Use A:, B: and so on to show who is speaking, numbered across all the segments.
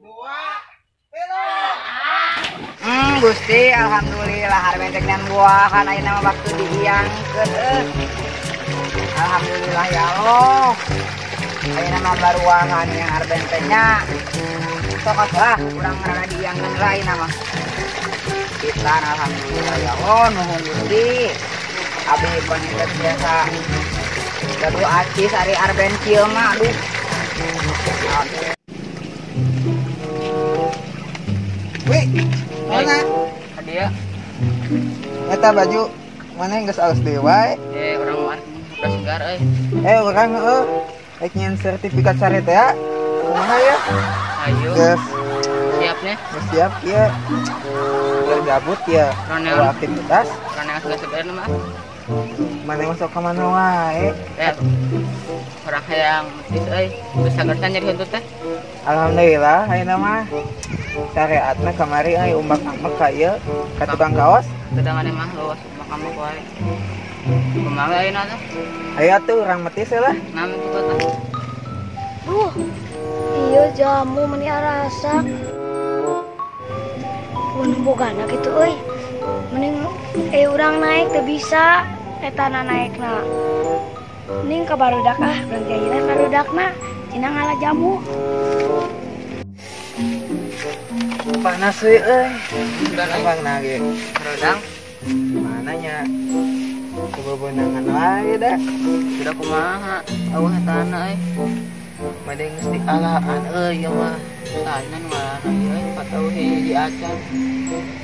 A: 2, 3. Gusti, alhamdulillah Arben teh ngan buahan ayeuna mah waktu diiangkeun euy. Alhamdulillah ya Allah. Ayeuna mah baruahan yang Arben teh nya. Sok atuh ah urang rada diiangkeun lah ayeuna mah. Pisan alhamdulillah ya Allah nuhun Gusti. Abi panginten biasa gaduh acis ari Arben kieu mah aduh.
B: Wih, mana?
A: Hadiah.
B: Eta baju mana geus alus deui wae?
A: Urang mah udah segar euy.
B: Urang heueuh. Rek nyeun sertifikat sare teh ya. Kumaha ya?
A: Ayo.
B: Geus
A: siap nih.
B: Geus siap kieu. Udah gabut ya. Kalau aktivitas.
A: Ronean geus segar mah.
B: Mana masuk ke mana wae?
A: Urang hayang metis euy. Geus sagertan nyeri henteu teh.
B: Alhamdulillah ayeuna mah syariatna kamari euy umbak ambek ka ieu ka tukang kaos.
A: Teu maneh mah leuwas umbak ambek wae. Kumaha ayeuna teh?
B: Ayo atuh urang metis lah.
A: Naon kitu teh?
C: Duh. Ieu jamu meni arasak. Mun bogana kitu euy. Mending urang naik teu bisa etana naekna. Mending ka barudak ah, urang ayeuna barudakna cenah ngala jamu.
B: Panas euy euy. Bang nage.
A: Barudak
B: mana nya? Kubebenangan wae da.
A: Sudah kumaha? Eueuh etana euy.
B: Made geus dialaan euy ieu mah.
A: Tanya nu ngalana ieu euy patauh hiji acan.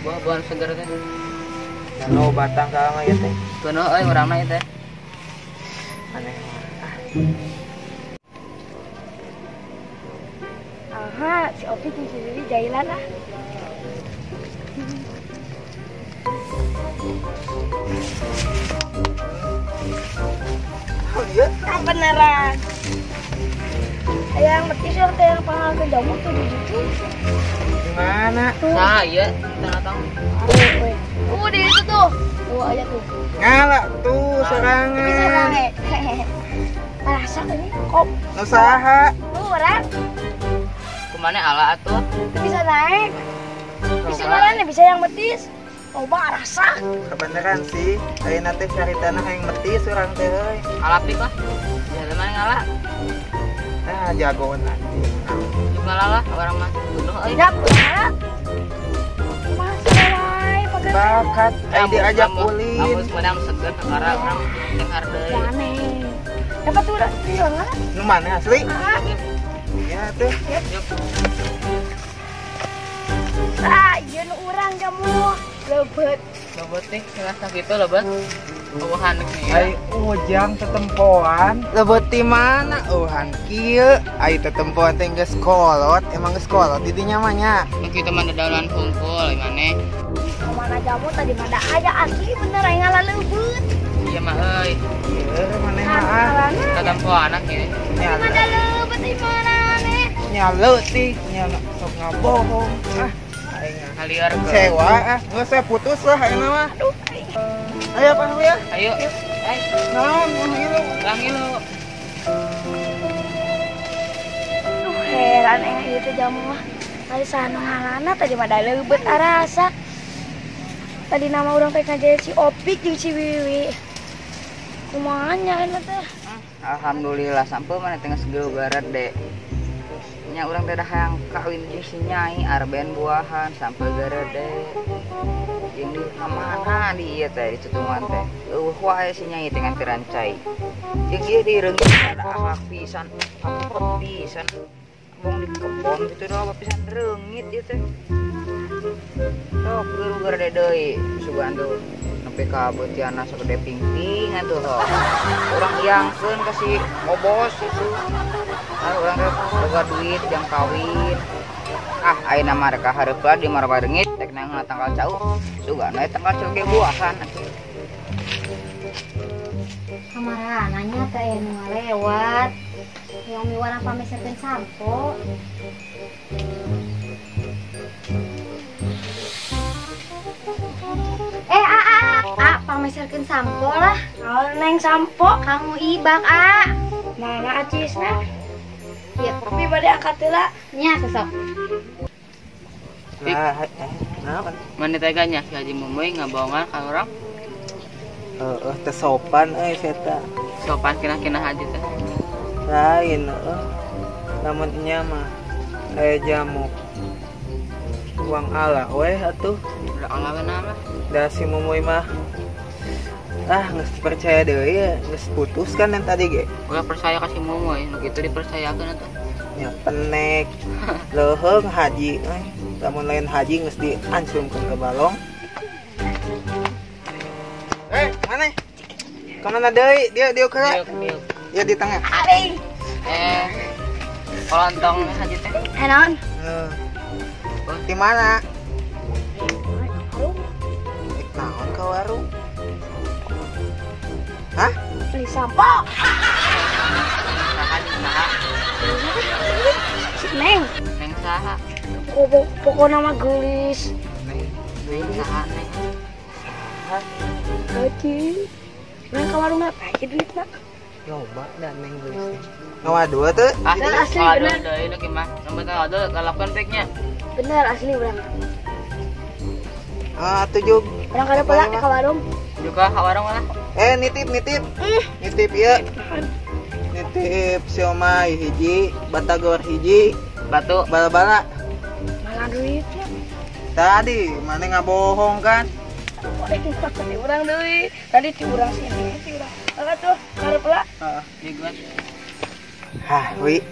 A: Buah-buahan seger teh.
B: Nah, batang ka mah ieu teh.
A: Keuneuh euy urangna ieu teh.
B: Aneh mah.
C: Aha, si Opi jeung si Wiwi jailan lah.
B: Oh iya?
C: Beneran. Yang metis yang teh yang pangalkeun jamu tuh di situ.
B: Di mana?
A: Nah, iya, tengah-tengah.
C: Tuh, di itu tuh. Tuh aja tuh.
B: Ngala tuh sorangan.
C: Bisa naik. Rasa ini kop.
B: Nu saha?
C: Tuh, urang.
A: Kumana ala atuh?
C: Bisa naik. Bisa mana bisa yang metis. Loba rasa.
B: Kebeneran sih, ayeuna teh caritana hayang metis urang teh euy.
A: Ala pik lah. Ya mana ngala?
B: Ah, jagoan nanti.
A: Juga lah orang mah bunuh euy.
C: Yap, ngala. Masih wae pakai
B: bakat ai diajak ulin.
A: Amun menang seger kakara urang dengar deui.
C: Aneh. Dapat tuh urang ieu ngala.
B: Nu mana asli? Ya tuh.
C: Ah, ieu nu urang jamu. Lebet.
A: Lebet nih, ngerasa gitu lebet. Eueuhan kieu.
B: Ai ujang tetempoan. Lebet di mana? Eueuhan kieu. Ai tetempoan teh geus kolot, emang geus kolot di dinya mah nya.
A: Nu kitu mah dadaunan hungkul maneh.
C: Kumaha jamu tadi mah da aya asli bener aing ngala leubet.
A: Iya mah euy.
B: Ieu maneh mah ah.
A: Tetempoan kieu.
C: Tadi mah da leubet di mana maneh?
B: Nya leutik, nya sok ngabohong. Ah.
A: Kaliar
B: kecewa ah, nggak saya putus lah ayeuna mah.
C: Aduh.
B: Ayo Pak ya.
A: Ayo. Eh,
B: naon mun ngilu?
A: Lang ngilu.
C: Duh, heran ieu teh jamu mah. Ari saha nu ngalana tadi mah da leubet arasa. Tadi nama urang teh ngajaya si Opik jeung si Wiwi. Kumaha nya eta teh?
A: Alhamdulillah sampai mana teh geus geugaret de. Nya urang teh hayang kawin jeung si Nyai Arben buahan sampai garede. Jeung di mana di ieu teh di tutungan teh. Eueuh wae si Nyai teh ngan tirancai. Jeung ieu direungit ada akhlak pisan, kapok pisan. Bong di kebon kitu doa pisan reungit ieu teh. Sok geuruh garede deui sugan tuh nepi ka beutiana sagede pingping atuh sok. Urang iangkeun ka si Obos itu. Urang teh boga duit jang kawin. Ah, ayeuna mah rek hareup lah di marwa reungit rek nang tanggal cau. Sugan we tanggal cau ge buahan atuh.
D: Kamarana nya teh aya nu ngalewat. Yang miwarang pameserkeun sampo. Pameserkeun sampo lah.
C: Naon neng sampo?
D: Kamu ibak, a.
C: Mana acisna?
D: Ieu.
C: Tapi bade angkat heula.
D: Nya sosok.
B: Nah, naon?
A: Mana teganya si Haji Mumuy ngabohongan ka urang?
B: Heeh, teu sopan euy eta.
A: Sopan kina-kina haji teh.
B: Lain heeh. Lamun nya mah aya jamu. Uang ala weh atuh.
A: Udah ala we nama.
B: Da si Mumuy mah ah geus percaya deui geus putus kan yang tadi ge.
A: Ulah percaya ka si Mumuy, nu kitu dipercayakeun atuh.
B: Nya penek. Leuheung haji euy. Lamun lain haji geus diancurkeun ke balong. Mana? Kemana deui? Dia kena. Dia di tengah.
C: Aing.
A: Kolontong haji teh.
C: Naon?
B: Heeh. Di mana?
C: Warung.
B: Naon ke warung? Hah?
C: Beli sampo.
A: Saha jeung saha?
C: Si Neng.
A: Neng saha?
C: Pokokna mah geulis.
B: Neng.
A: Neng saha neng?
B: Saha?
C: Haji. Neng ka warung apa duitna?
B: Loba da neng geulis. Ngawadua teu?
A: Asli
C: asli bener.
A: Deui nu kieu mah. Nu penting wadul kalakuan peknya.
C: Bener asli urang.
B: Ah, tujuh.
C: Urang kada pola ka warung.
A: Juga ka warung lah.
B: Nitip. Nitip ieu. Nitip siomay hiji, batagor hiji,
A: batu
B: bala-bala.
C: Mana duitnya?
B: Tadi mana ngabohong kan?
C: Tadi urang deui. Tadi ti urang sini, ti urang. Maka tuh karep lah.
B: Heeh. Hah, wi.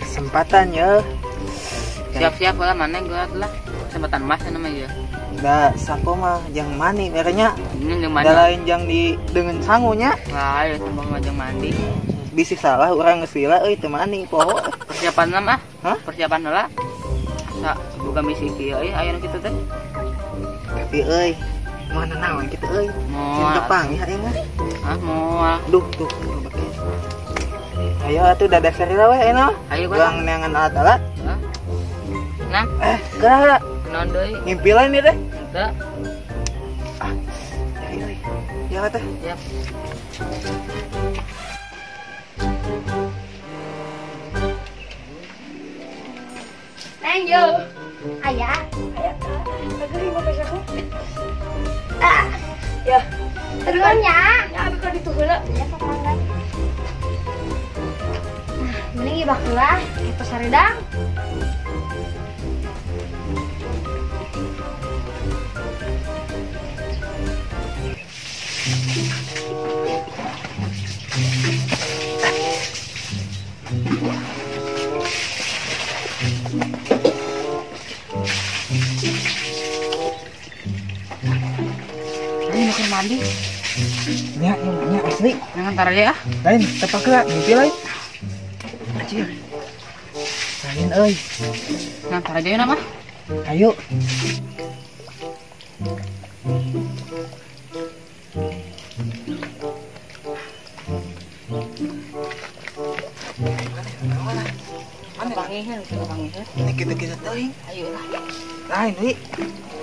B: Kesempatan ya.
A: Siap-siap lah mana gua lah. Kesempatan emas namanya ya.
B: Da sako mah jang mani merenya.
A: Ini jang mandi.
B: Da lain jang di dengan sangunya.
A: Wah, ya sambung mah jang mandi.
B: Bisi salah urang geus lila euy teu mani poho.
A: Persiapan mah?
B: Hah?
A: Persiapan heula. Asa boga misi kieu euy aya nu kitu teh.
B: Tapi euy mana naon kitu euy.
A: Moal.
B: Cinta panggih aing mah.
A: Ah, moal.
B: Duh, tuh. Ayo atuh dadah sarila we ayeuna.
A: Ayo
B: urang neangan alat-alat.
A: Hah? Nah,
B: geura.
A: Naon deui?
B: Ngimpi lain ieu teh.
A: Henteu.
B: Ah. Euy. Ya teh.
A: Siap.
C: Neng yo.
D: Aya.
C: Aya. Ageuh mau pesaku. Ah. Ya.
D: Turun ya.
C: Ya abi ka ditu heula.
D: Ya sok mangga. Nah, mending ibak heula itu saridang.
A: Ini makan mandi.
B: Ya, ya, asli.
A: Jangan taruh ya.
B: Lain, tepak lah, mimpi lain. Anjir. Lain euy.
A: Nah, taruh aja nama.
B: Ayo.
A: Mana pangihan, kita pangihan.
B: Ini kita-kita teuing.
A: Ayo lah.
B: Lain wi.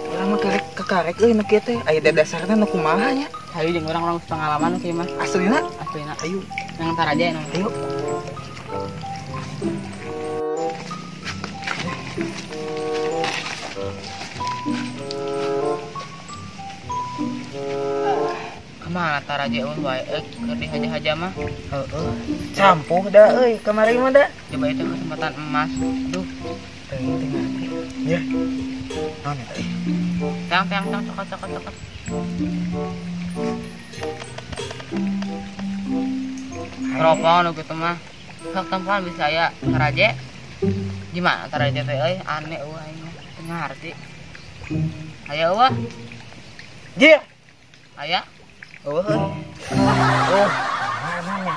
B: Urang mah karek kekarek euy nu kieu teh. Aya dasarna nu kumaha nya.
A: Ayo jeung urang-urang pengalaman kieu mah.
B: Aslina?
A: Aslina.
B: Ayo.
A: Yang tar aja ya.
B: Ayo.
A: Kemana tar aja euy wae keur dihaja-haja mah.
B: Heeh. Campuh da euy kamari mah da.
A: Coba itu kesempatan emas. Duh.
B: Teuing teu ngarti. Ya. Naon eta euy?
A: Tang tang tang cokot cokot cokot. Teropong nu kitu mah. Sok tempoan bisa aya taraje. Gimana taraje teh euy aneh euy aing mah teu ngarti. Aya eueuh.
B: Jir.
A: Aya.
B: Eueuh. Oh, mana nya?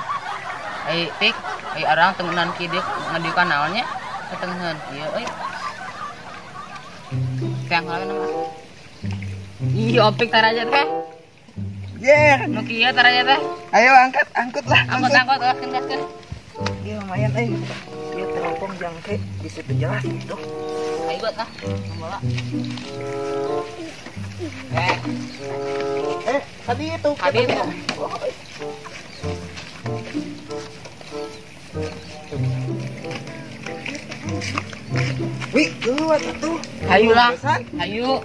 A: Ai pik, ai arang temenan kieu dieu ngadieukan naon nya? Ketengeun ieu euy. Tang heula mah. Ih, opik taraje teh.
B: Jer.
A: Nu kieu taraje teh.
B: Ayo angkat, angkut lah.
A: Angkut, angkut, gaskeun, gaskeun.
B: Iya lumayan euy. Ieu teropong jangke bisa teu jelas gitu.
A: Ayo buat lah, bola.
B: Tadi itu.
A: Tadi itu.
B: Wih, lewat atuh.
A: Hayu lah. Hayu.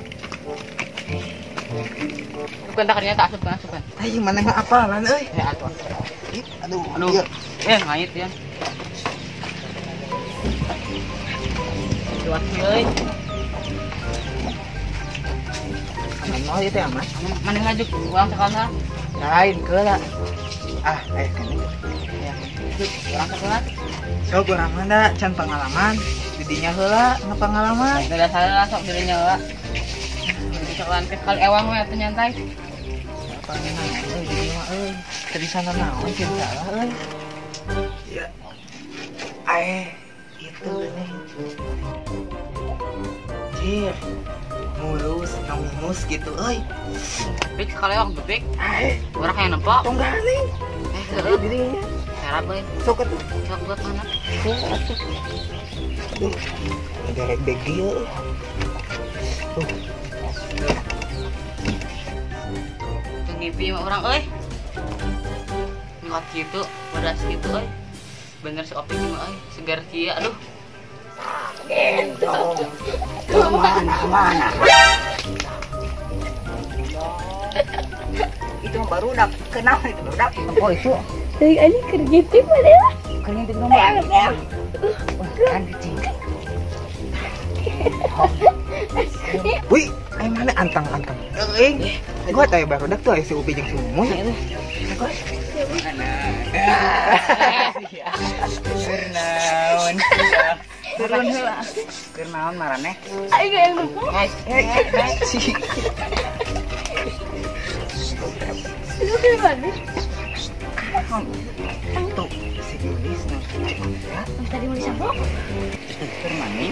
A: Bukan tak ternyata asup asupan.
B: Ayo mana mah apalan euy.
A: Eh atuh.
B: Aduh,
A: aduh. Eh ngait ya. Lewat euy.
B: Aman mau ieu teh aman.
A: Mana ngajuk urang sakola?
B: Lain keula. Ah, aya kene.
A: Ya. Urang sakola.
B: Sok urang mah da can pengalaman. Didinya heula nu pengalaman.
A: Da salah sok dirinya heula. Sekalian ke kali ewang we atuh nyantai.
B: Apa naon euy di dieu mah euy. Teu bisa naon cin salah euy. Ya. Ae, itu geuning. Cir. Mulus, mulus gitu euy.
A: Pik sekali ewang bebek.
B: Ae,
A: urang hayang nempo.
B: Tonggal nih.
A: Eh, heueuh
B: dirinya.
A: Sarap euy.
B: Sok atuh.
A: Sok buat mana?
B: Sok atuh. Aduh, derek degil.
A: Ngipi mah urang euy. Nyuat kitu, bodas kitu euy. Bener si Opik mah euy, segar kieu aduh.
E: Gendong. Kemana-mana.
A: Itu baru udah kenal itu baru udah. Oh itu.
C: Teuing anjing keur ngintip mana ya?
A: Keur ngintip nomor. Wah, kan kecil.
B: Wih, ayo mana antang-antang. Euy. Gua teh barudak tuh si Upi jeung si Umuy.
A: Keur naon? Turun heula. Keur naon maraneh?
C: Aing yang nempo. Lu keur mana?
B: Tuh, si Yulis nu.
C: Tadi mau disampo?
A: Keur mani.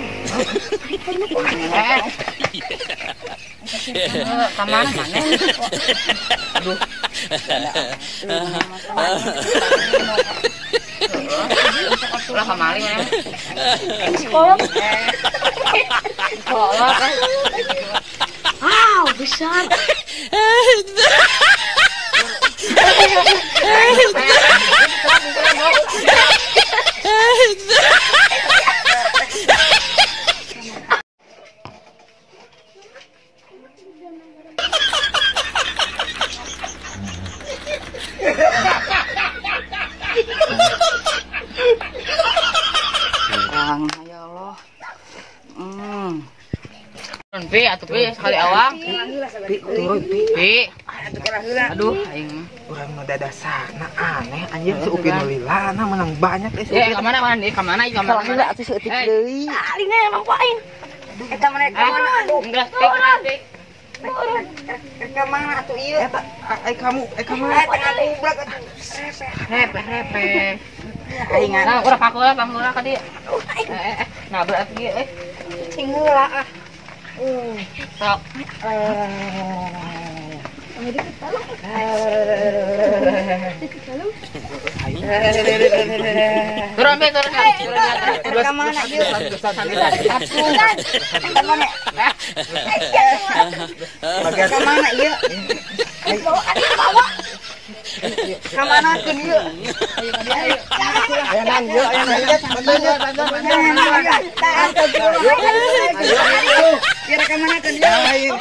A: Kamana mana? Aduh. Ulah kamali mana?
C: Sekolah.
A: Sekolah kan.
C: Wow, besar.
A: Ya Allah. Pi atuh pi sekali awang.
B: Pi turun pi.
A: Pi. Aduh aing
B: urang nu dadasarna aneh anjir si Upi nu lilana menang banyak eh si Upi.
A: Eh ka mana mana ka mana ka mana.
E: Heula atuh seutik deui.
C: Aing emang ku aing.
E: Eta mana ka mana aduh.
A: Enggak, pi.
E: Ka mana atuh ieu?
B: Eta ai kamu, ai ka mana?
E: Eta ngabubrak atuh.
A: Repe repe.
E: Aing
A: nah, urang pakulah ka dieu. Nah, berarti ieu euy.
E: Cing heula ah.
A: Sok. Turun be, turun.
E: Ka mana ieu? Ka mana? Ka mana ieu? Bawa. Ka mana keun ieu?
B: Aya nang ieu, aya nang ieu.
E: Kira ka mana keun ieu?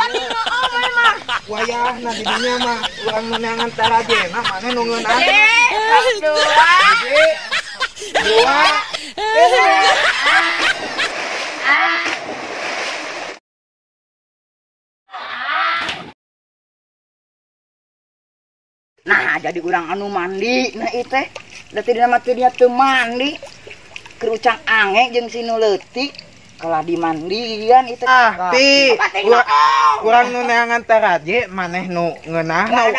B: Wayahna di dinya mah urang meunangan tarajena maneh nu ngeunah. 1 2 3.
E: Nah, jadi urang anu mandi nah ieu teh. Da teu mah teu dia teu mandi. Keur ucang ange jeung si nu leutik. Kalah dimandian itu.
B: Ah, pi. Urang nu neangan taraje maneh nu ngeunahna.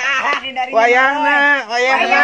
B: Wayahna, wayahna.